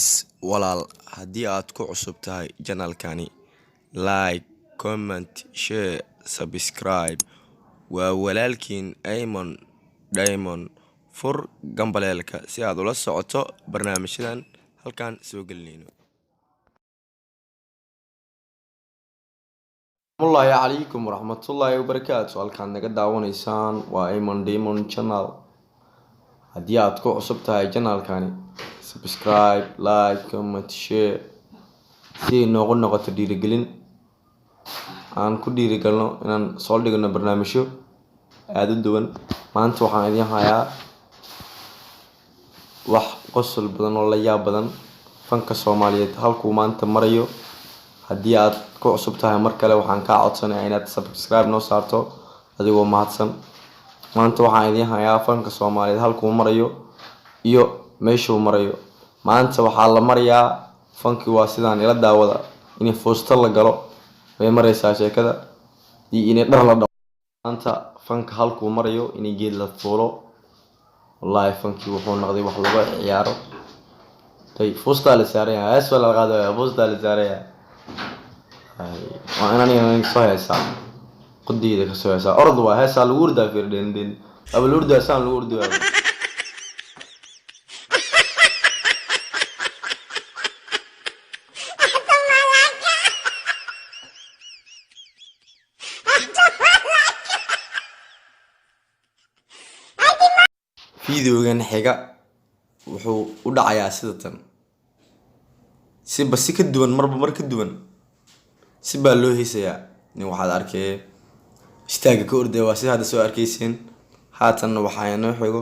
Please walaal, haddii aad ku cusub tahay channelkani, like, comment, share, subscribe. Waa walaalkiin Aymon Diamond. Fur gambaleelka si aad ula socoto barnaamijyadan halkan soo gelinayno. Asalaamu calaykum waraxmatullaahi wabarakaatu. Halkaad naga daawanaysaan waa Aymon Diamond channel. Haddii aad ku cusub tahay channelkani, subscribe, like, comment, share, si ay noogu noqoto dhiirigelin aan ku dhiirigelno inaan soo dhigno barnaamijyo aada u duwan. Maanta waxaan idiin hayaa wax qosol badan oo la yaab badan, fanka Soomaaliyeed halkuu maanta marayo. Haddii aad ku cusub tahay, mar kale waxaan kaa codsanayaa inaad subscribe noo saarto adigoo mahadsan. Maanta waxaan idiin hayaa fanka Soomaaliyeed halkuu marayo iyo meeshuu marayo. Maanta waxaa la marayaa fankii waa sidaan ila daawada, in fuusto la galo way maraysaa sheekada iyo inay dhar la dhaqo. Maanta fanka halkuu marayo, inay geed la fuulo. Wallaahi fankii wuxuu noqday wax lagu ciyaaro. Tay fuustaa la saaran yahay, hees baa la qaadaya, fuustaa la saaran yahay. Waa in aniga soo heesaa, qodayda kasoo heesaa. Orod waa heesaa lagu ordaa, fiir dhen dhen aba la ordaa, saan lagu ordi waayo. Videogan xiga wuxuu u dhacayaa sida tan, siba si ka duwan, marba mar ka duwan si baa loo heesayaa. Nin waxaad arkee istaaga ka ordaya, waa sida hadda soo arkayseen. Haatanna waxaa inoo xigo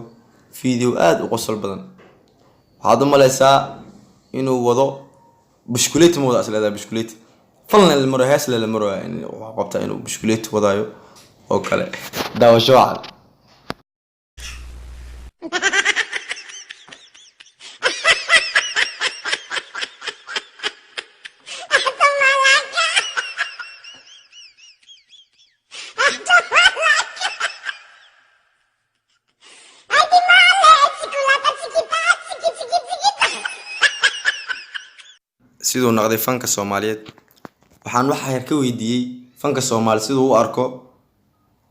video aada u qosol badan. Waxaad u maleysaa inuu wado bushkuleeti, ma wada is leedahay bushkuleeti falna la maro, hees la maro, waxaa qabtaa inuu bushkuleeti wadaayo oo kale. Daawasho wacan. Siduu noqday fanka Soomaaliyeed, waxaan waxa yar ka weydiiyey fanka Soomaali siduu u arko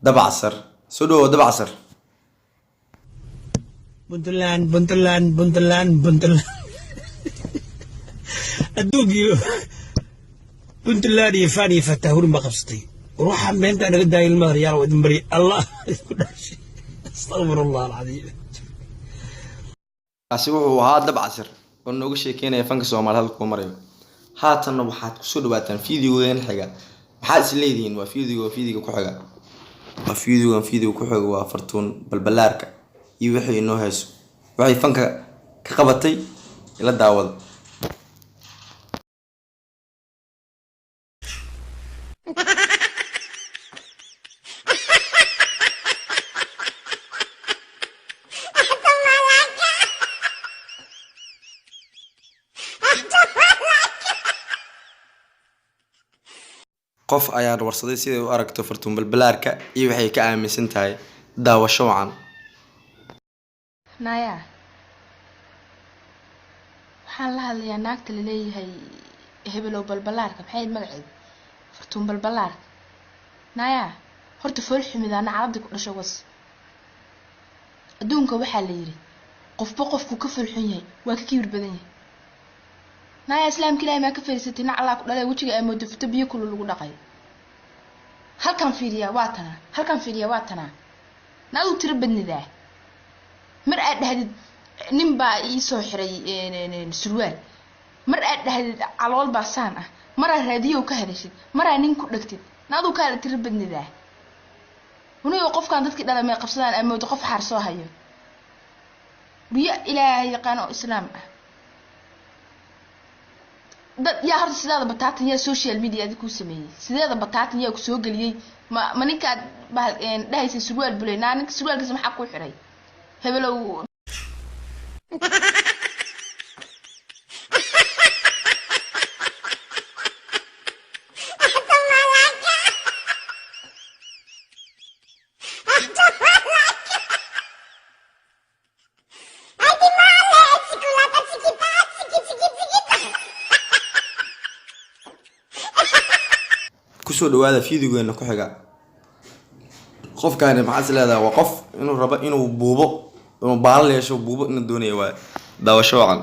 Dabcaser. Soo dhawow, Dabcaser. Puntland, Puntland, Puntland, Puntland, adduunkii Puntland iyo faan iyo fataahurin baa qabsatay. War waxaa beentaa naga daayay, ilmada yaal, waa idin bari, Allah isku dhashay. Astaqfir Allah alcadiim. Kaasi wuxuu ahaa Dabcaser oo nooga sheekeynaya fanka Soomaali halkuu marayo. Haatanna waxaad kusoo dhawaataan videogan xiga. Maxaad is leedihiin? Waa video, videoga ku xiga, waa videogan, video ku xiga waa Fartuun Balbalaarka iyo wixii inoo hayso, waxay fanka ka qabatay. Ila daawada. Qof ayaan warsaday siday u aragto Fartuun Balbalaarka iyo waxay ka aaminsan tahay. Daawasho wacan. Naya, waxaan la hadlayaa naagta laleeyahay hebelow Balbalaarka, maxay ahayd magaceed? Fartuun Balbalaarka. Naya, horta fool xumidaana carabdi ku dhasho was. Adduunka waxaa la yidhi qofba qofku ka fool xun yahay waa ka kibir badan yahay. Naya, islaamka Ilaahay maa ka fariisatay? Nac allaa ku dhalay, wejiga aa moodo futo biyo kulul lagu dhaqay. Halkan fiiriyaa waa tanaa, halkan fiiriyaa waa tanaa. Na aduu tiro badnidaa, mar aad dhahdid nin baa ii soo xiray surwaal, mar aad dhahdid calool baa saan ah, maraa raadiyow ka hadashid, maraa nin ku dhegtid. Na aduu kaala tiro badnidaa. Unigo qofkan dadkii dhala may qabsadaan, aa moodo qof xaar soo hayo. Riyo Ilaahay yaqaan oo islaam ah dad yaa horta sidaada bataatan yaa social media adi kuu sameeyey? Sideeda bataatan yaa ku soo geliyey? Ma ninkaad bahal dhahaysay surwaal bulay? Naa ninka surwaalkiisa maxaa kuu xiray, hebelow? Kusoo dhawaada videogeena ku xiga. Qofkaani maxaad is leedahay? Waa qof inuu rabo inuu buubo, inuu baalal yeesho, buubo inuu doonaya. Waaye daawasho wacan.